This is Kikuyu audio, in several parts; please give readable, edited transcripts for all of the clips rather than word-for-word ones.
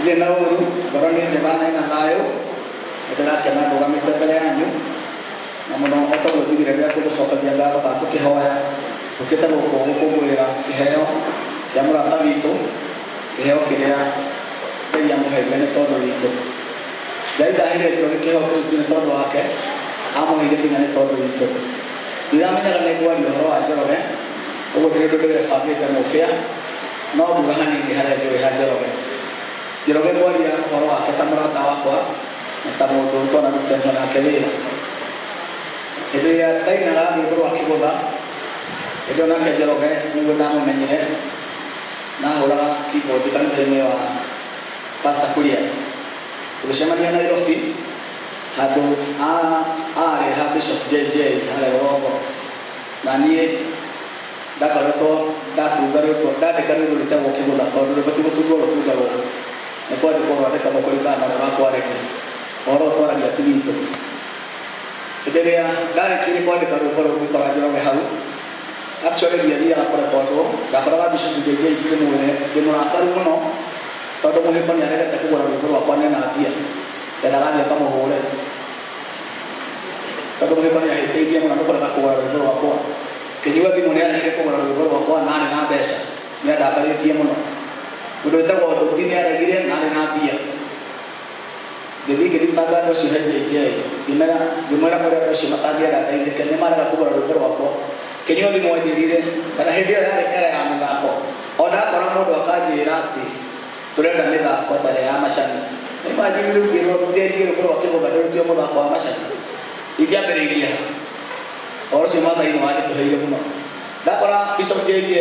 Ndirĩ na ũru, ngoro nĩ njega na ĩna thayũ, nĩndĩrakena ndũgamĩte mbere yanyu, na mũno o ta ũguo njugire rĩrĩa tũgũcokagia ngatho kana tũkĩhoya, tũkĩte gũkũ gũkũngũĩra kĩheo kĩa mũrata witũ, kĩheo kĩrĩa Ngai amũheire nĩ tondũ witũ. Ngai ndaheire Njoroge kĩheo kĩu tu nĩ tondũ wake, amũheire nginya nĩ tondũ witũ. Ndiramenyaga nĩ ngwaria ũhoro wa Njoroge, ũguo ndĩrĩ ũndũ ndĩrebangĩte mũbĩa, no nguga hanini harĩa njũĩ ha Njoroge. Njoroge ngwaria ũhoro wake ta mũrata wakwa na ta mũndũ twanarutithania nake wĩra. Hĩndĩ ĩrĩa ndainaga rwĩmbo rwa kĩgũtha, hĩndĩ ĩyo nake Njoroge nĩguo ndamũmenyire, nahũraga keyboard kanitha-inĩ wa Pastor Kuria. Tũgĩcemania Nairobi handũ arĩ ha Bishop JJ harĩa rũgongo, na niĩ ndakoretwo ndatunga rwĩmbo, ndandĩka rwĩmbo rwĩtagwo kĩgũtha, tondũ rwĩmbo ti gũtungwo rũtungagwo, nĩ kwandĩkwo rwandĩkagwo kũringana na ũrĩa ũrakwarĩria. Ũhoro ũyũ twaragia ti witũ. Hĩndĩ ĩrĩa ndarĩkirie kwandĩka rwĩmbo rũu ngĩkora Njoroge hau, actually ndiathiaga kũrekondwo, ndakoraga Bishop JJ ndĩmwĩre ndĩ mũrakaru mũno tondũ mũhĩko nĩ aregete kũgũra rwĩmbo rwakwa nena mbia, ndendaga athiĩ akamũhũre tondũ mũhĩko nĩ ahĩtĩirie mũno nĩ kũrega kũgũra rwĩmbo rwakwa. Kĩnyua thimũ nĩ aregire kũgũra rwĩmbo rwakwa na arĩ na mbeca, nĩ andakarĩtie mũno. Mũndũ wĩtagwo Nduti nĩ aregire na arĩ na mbia. Ngĩthiĩ ngĩthitanga andũ acio he JJ, ngĩmera ngĩmwĩra ũrĩa andũ acio matangĩenda ndeithĩke, nĩ marega kũgũra rwĩmbo rwakwa. Kĩnyua thimũ anjĩrire, kana hĩndĩ ĩyo yarĩ era ya mĩthako, o ndakora mũndũ akanjĩra atĩ tũrenda mĩthako ta ĩrĩa ya macani. Nĩ imagine rĩu ngĩrwo ngenjie rwĩmbo rwa kĩgũtha ndĩrutire mũthako wa macani. Ingĩambĩrĩirie ha? Ũhoro ũcio Maathai nĩ wanditũhĩire mũno. Ndakora Bishop JJ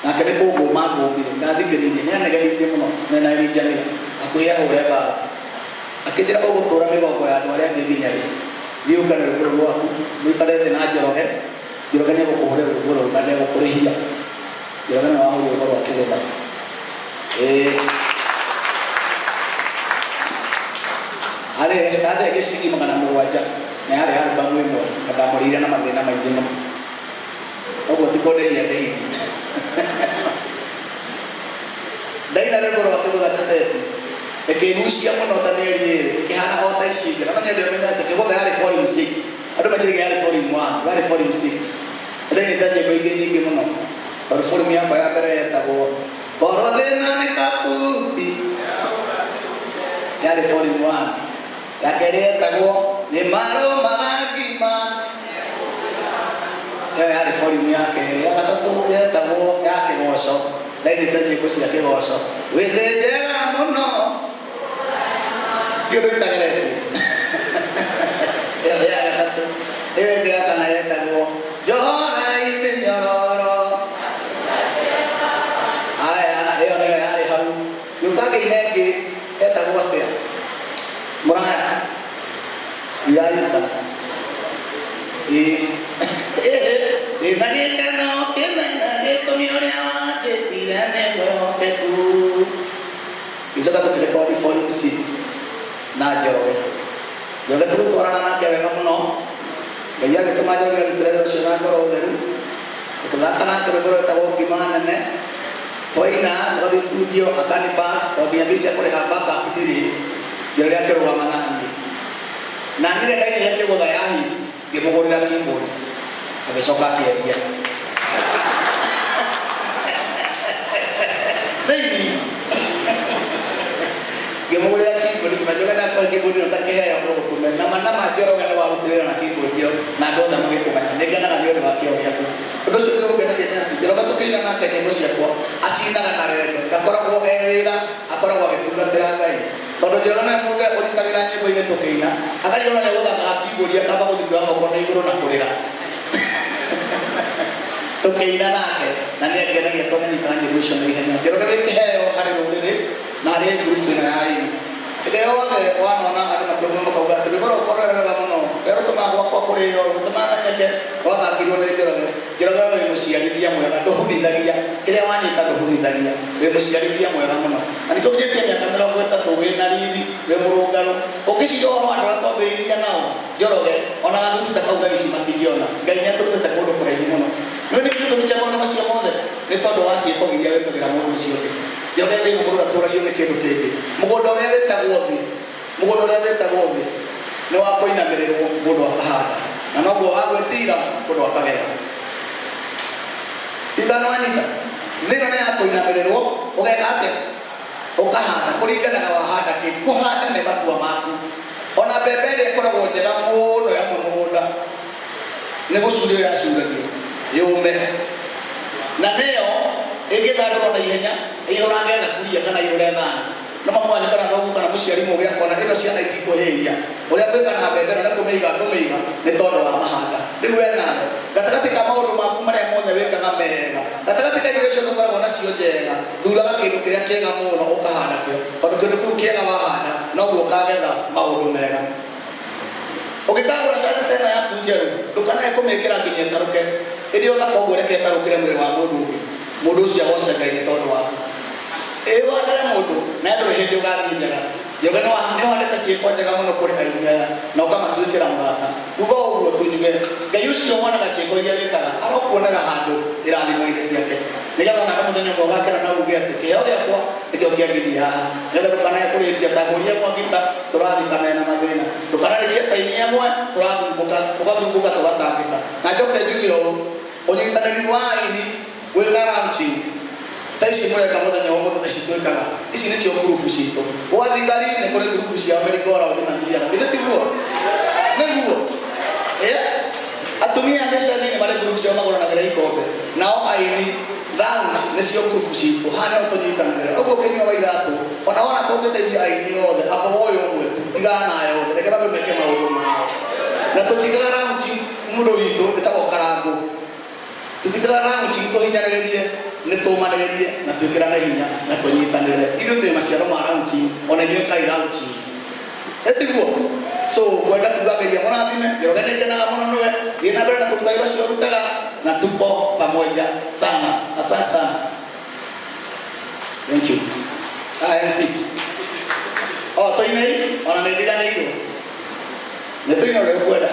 nake nĩ kũngũma ngũmire, ndathikĩrĩirie, nĩ anegenirie mũno mena Elijah Miller hakuhĩ ahũre mbara. Akĩnjĩra ũgũtũra mĩgongo ya andũ arĩa angĩ nginya rĩ? Thiĩ ũkane rwĩmbo rũu rwaku, mũikare thĩ na Njoroge, Njoroge nĩ egũkũhũrĩra rwĩmbo rũu na ndegũkũrĩhia. Njoroge nĩwe wahũrire rwĩmbo rwa kĩgũtha. Ĩĩ. Arĩ ciringi 700 na yarĩ albamu ĩmwe na ndamũrĩire na mathĩna maingĩ mũno. Ũguo ti kũndĩhia ndĩhirie. Ndaina rwĩmbo rwa kĩgũtha kaseti ĩkĩgucia mũno ta mĩeri ĩrĩ, ĩkĩhana o ta ici ingĩ. Na no nyende ũmenye atĩ kĩgũtha yarĩ volume 6. Andũ meciragia yarĩ volume 1, yarĩ volume 6. Ndainĩte nyĩmbo ingĩ nyingĩ mũno, tondũ volume yakwa ya mbere yetagwo Korwo thĩna nĩ kabuti, yarĩ volume 1. Ya kerĩ yetagwo Nĩ marũmaga ngima, ĩyo yarĩ volume ya kerĩ. Ya gatatũ yetagwo ya kĩgoco, ndainĩte nyĩmbo cia kĩgoco, wĩ thĩ njega mũno, ndiũĩ ũndũ itageretie. Ĩyo ya gatatũ. Ĩyo ĩngĩ ya kana yetagwo Njohorai mĩnyororo. Aya, ĩyo nĩyo yarĩ hau. Ngĩũka ngĩina ĩngĩ yetagwo atĩa? Mũraya. Iraririkana. Ĩĩ. Ndĩna gĩkeno kĩnene gĩtũmi ũrĩa wanjĩtire nĩ mwĩhokeku. Gĩcoka tũkĩrekondi volume 6 na Njoroge. Njoroge tũgĩtwarana nake wega mũno. Ngai agĩtũma Njoroge arutĩre wĩra ũcio na ngoro theru. Tũgĩthaka nake rwĩmbo rwetagwo Ngima Nene. Twaina tũgathiĩ studio akaniba tondũ nginya mbia cia kũrĩha backup ndirĩ. Njoroge akĩrũgama na niĩ. Na niĩ rĩrĩa ndainire kĩgũtha ya hit ngĩmũgũrĩra keyboard agĩcoka akĩendia. Thĩinĩ ngĩmũgũrĩra keyboard ngĩmwĩra Njoroge ndakũhe keyboard ĩno ta kĩheo ũthũkũme. Nama nama Njoroge nĩ warutire wĩra na keyboard ĩyo na andũ othe magĩkũmenya. Nĩ ngenaga nĩ ũndũ wa kĩo gĩaku. Ũndũ ũcio ũngĩ ũngenagia nĩ atĩ Njoroge tũkĩina nake nyĩmbo ciakwa acinaga na wendo, ndakoragwo e wĩra, akoragwo agĩtungatĩra Ngai. Tondũ Njoroge nĩwe mũndũ ũrĩa ũrikagĩra nyĩmbo-inĩ tũkĩina, akariganĩrwo nĩ gũthakaga keyboard akamba gũthiĩ kuoya moko na igũrũ na kũrĩra. Tũkĩina nake na nĩ angenagia tondũ nĩ anyitaga nyĩmbo icio na ihenya. Njoroge wĩ kĩheo harĩ rũrĩrĩ na harĩ ngurubu ĩno ya aini. Hĩndĩ yothe wanona andũ makĩruma makauga atĩ rwĩmbo rũkwa rũrĩa rwega mũno, rũrĩa rũtũmaga gwakwa kũrĩo, rũtũmaga menyeke, rwathakirwo nĩ Njoroge. Njoroge we wĩ mũciarithia mwega, ndũhunithagia, kĩrĩa wanyita ndũhunithagia, wĩ mũciarithia mwega mũno. Na nĩkĩo ũkinyĩtie mĩaka 30 wĩna riri, wĩ mũrũngarũ. Ũngĩciria ũhoro wa andũ arĩa twambĩrĩirie nao, Njoroge, ona gathuti ta kau thaa ici matingĩona. Ngai nĩ atũrutĩte kũndũ kũraihu mũno. Nĩũĩ nĩkĩ gĩtũmi kĩa maũndũ macio mothe? Nĩ tondũ wa ciĩko iria wĩkagĩra mũndũ ũcio ũngĩ. Njoroge thĩinĩ mũndũ ndatũragio nĩ kĩndũ kĩngĩ. Mũgũnda ũrĩa wĩtagwo thĩ, mũgũnda ũrĩa wĩtagwo thĩ nĩ wa kũinamĩrĩrwo mũndũ akahanda, na noguo wa gwĩtira mũndũ akagetha. Ithano wanyita thĩ ĩno nĩ ya kũinamĩrĩrwo, ũgeka atĩa? Ũkahanda kũringana na wahanda kĩ. Kũhanda nĩ matua maku. Ona mbembe ĩrĩa ĩkoragwo njega mũno ya mũgũnda nĩ gũcurio yacuragio yũme, na nĩyo ĩngĩthandũrwo na ihenya ĩihũrange thaburia kana ihũre thani. No mamwanyu kana thoguo kana mũciari mũgĩ akona ĩno ciana itikũhĩhia. Ũrĩa ngwĩka na mbembe ĩno nĩ kũmĩiga ngũmĩiga nĩ tondũ wa mahanda. Rĩu we nawe gatagatĩ ka maũndũ maku marĩa mothe wĩkaga mega, gatagatĩ ka irio ciothe ũkoragwo nacio njega, thuraga kĩndũ kĩrĩa kĩega mũno ũkahanda kĩo, tondũ kĩndũ kĩu kĩega wahanda noguo ũkagetha maũndũ mega. Ũngĩkagũra cati ta ĩno yaku njerũ, ndũkanae kũmĩkĩra nginya ĩtarũke. Ĩrĩ o thaka ũguo, reke ĩtarũkĩre mwĩrĩ wa mũndũ ũngĩ, mũndũ ũcio agoce Ngai nĩ tondũ waku. Ĩĩ wandĩre mũndũ na ndũrĩ hĩndĩ ũgathiĩ njaga. Njoroge nĩ ũhandĩte ciĩko njega mũno kũrĩ aini aya na ũkamatuĩkĩra mũrata. Uga ũguo tu njuge Ngai ũcio wonaga ciĩko iria wĩkaga arokuonera handũ irathimo-inĩ ciake, nĩgetha onake mũthenya ũmwe ũgakena na uge atĩ kĩheo gĩakwa nĩkĩo kĩanginyia haha. Nĩgetha ndũkanae kũrĩkia ta hũri ĩmwe ngita tũrathikana na mathĩna, ndũkanarĩkie ta ini ĩmwe tũrathumbũka tũgathumbũka tũgatangĩka. Na njoke njuge ũũ, ũnyitanĩri wa aini gwĩka launching ta ici mũreka mũthenya wa ũmũthĩ nĩci twĩkaga, ici nĩcio ngurubu citũ. Gwa thigari nĩ kũrĩ ngurubu ciao merry-go-round mathiaga, githĩ tiguo? Nĩguo. Atumia a gĩcagi nĩ marĩ ngurubu ciao magũranagĩra ikombe, nao aini lounge nĩcio ngurubu citũ. Haha nĩho tũnyitanagĩra. Ũguo kĩnyua wa iratũ, ona wona tũngĩteithia aini othe, amba woe ũmwe tu, tigana na aya othe, reke mambe meke maũndũ mao. Na tũtigaga lounge mũndũ witũ ĩtagwo karangũ, tũtigaga lounge tũhinyanĩrĩrie, nĩ tũmanĩrĩrie na twĩkĩrane hinya na tũnyitanĩre. Ithuĩ twĩ maciaro ma lounge, ona inyuĩ kai lounge ĩtiguo. So kwenda kuga Ngai amũrathime. Njoroge nĩ ngenaga mũno nĩwe, thiĩ na mbere na kũruta wĩra ũcio ũrutaga, na tuko pamoja sana. Asante sana, thank you. Ah, MC oh tũinei, ona nĩ ndiganĩirwo nĩ tũine ũrĩa ũkwenda.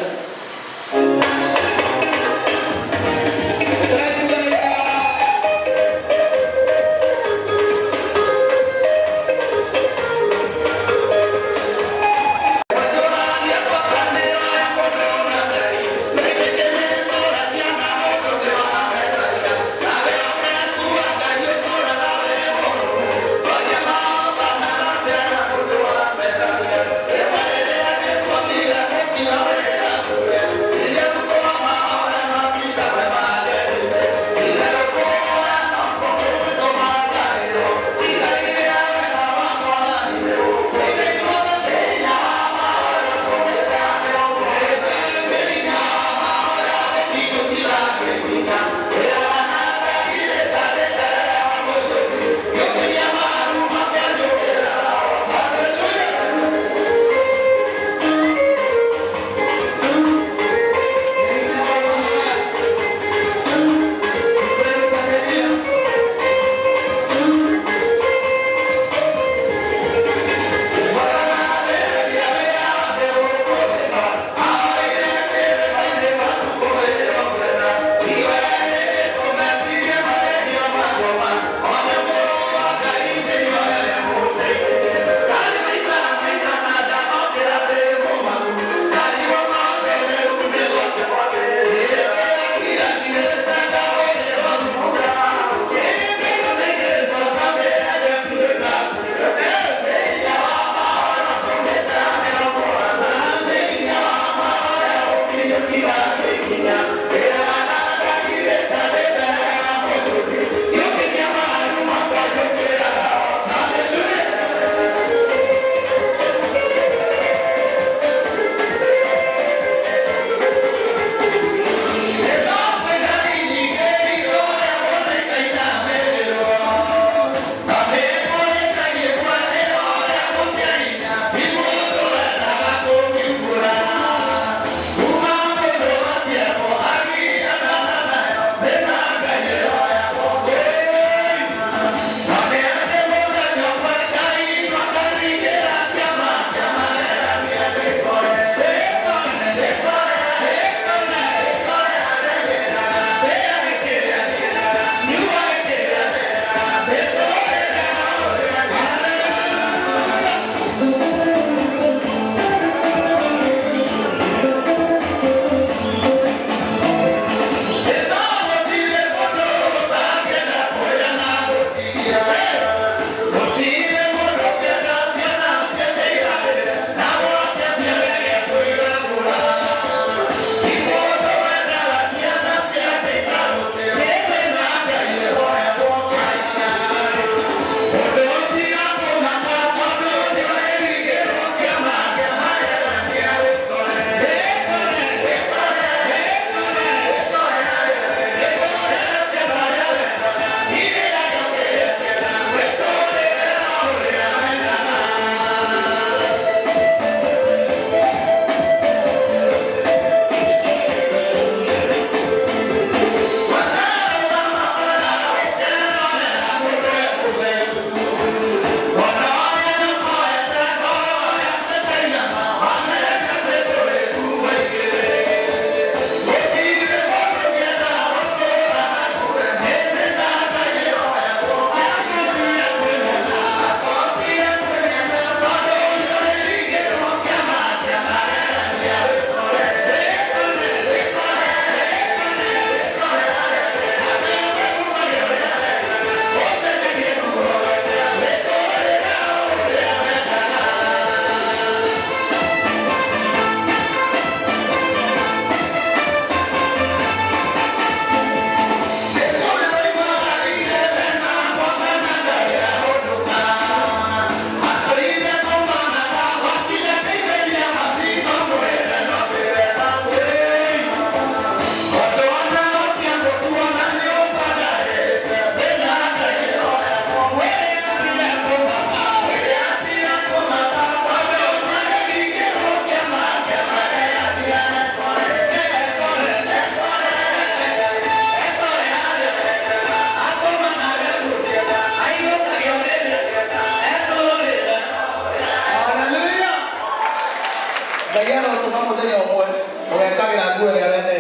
Ngai arotũma mũthenya ũmwe ũgekagĩra nguo ĩrĩa wendete,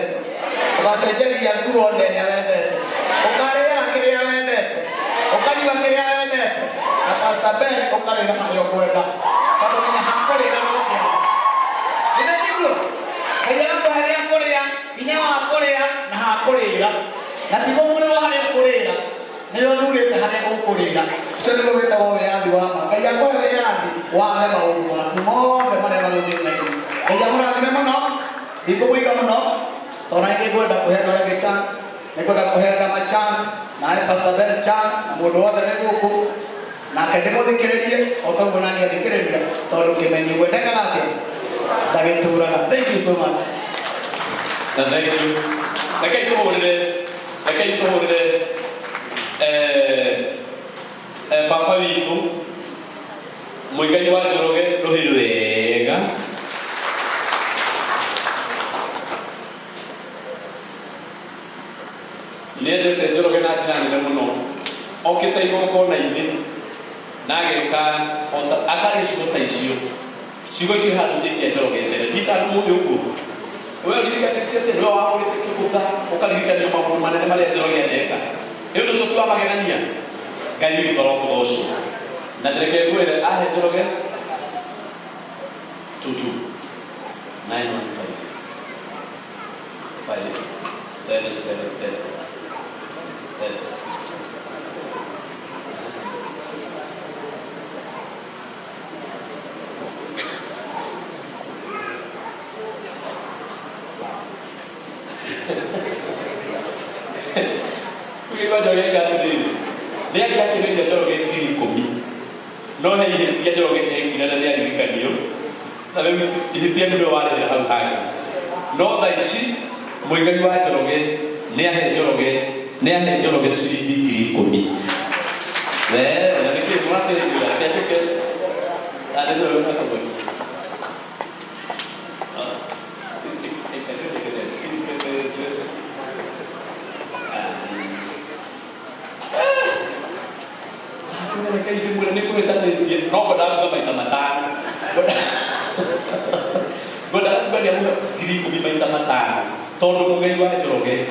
ũgacenjeria nguo na ĩrĩa wendete, ũkarĩaga kĩrĩa wendete, ũkanyua kĩrĩa wendete, na Pastor Ben ũkarĩra harĩa ũkwenda, tondũ nginya hakũrĩra no kĩao. Githĩ tiguo? Ngai agakũhe gĩa kũrĩa, hinya wa kũrĩa na hakũrĩra, na ti gũthurĩrwo harĩa ũkũrĩra, nĩwe ũthurĩte harĩa ũkũrĩra. Ũcio nĩguo wĩtagwo wĩyathi wa ma. Ngai akũhe wĩyathi wathe maũndũ maku mothe marĩa magũthĩnaine. Ngai amũrathime mũno, ndikũmũiga mũno, tondũ nĩ ngwenda kũhe andũ arĩa angĩ chance, nĩ ngwenda kũhe Adama chance, nawe Pastor Ben chance, na mũndũ wothe wĩ gũkũ nake ndĩmũthikĩrĩrie o ta ũguo nani athikĩrĩria, tondũ kĩmenyi ndekaga atĩa, ndagĩtũraga. Thank you so much. Na thank you. Rekei tũhũrĩre baba witũ Mũigai wa Njoroge rũhĩ rwega. Nĩendete Njoroge na njĩra nene mũno. Okĩte igongona-inĩ na ageka akarĩ ciugo ta icio. Ciugo icio handũ ciaikia Njoroge mbere. Ndita mũĩ ũguo. We ũririkanĩtie atĩ nĩwe wahũrĩte kĩgũtha ũkaririkanio maũndũ manene marĩa Njoroge aneka. Nĩ ũndũ ũcio ti wa magegania. Ngai witũ arokũgocwo. Na reke ngwĩre ahe Njoroge 22 915 5 7 7 7 7. Mũigai wa Njoroge eka atĩrĩrĩ, nĩ angĩakĩrĩria Njoroge 10,000, no he ihĩtia Njoroge ekire na nĩaririkanio, na rĩu ihĩtia nĩwe warĩhĩra hau hangĩ. No thaa ici Mũigai wa Njoroge nĩahe Njoroge ciringi 10,000. Na nĩkĩ mũrakĩrĩria? Reke njũke. Arĩ Njoroge akamũria. No ngwendaga kuga maita matano, ngwendaga kuga nĩamũhe 10,000 maita matano, tondũ Mũigai wa Njoroge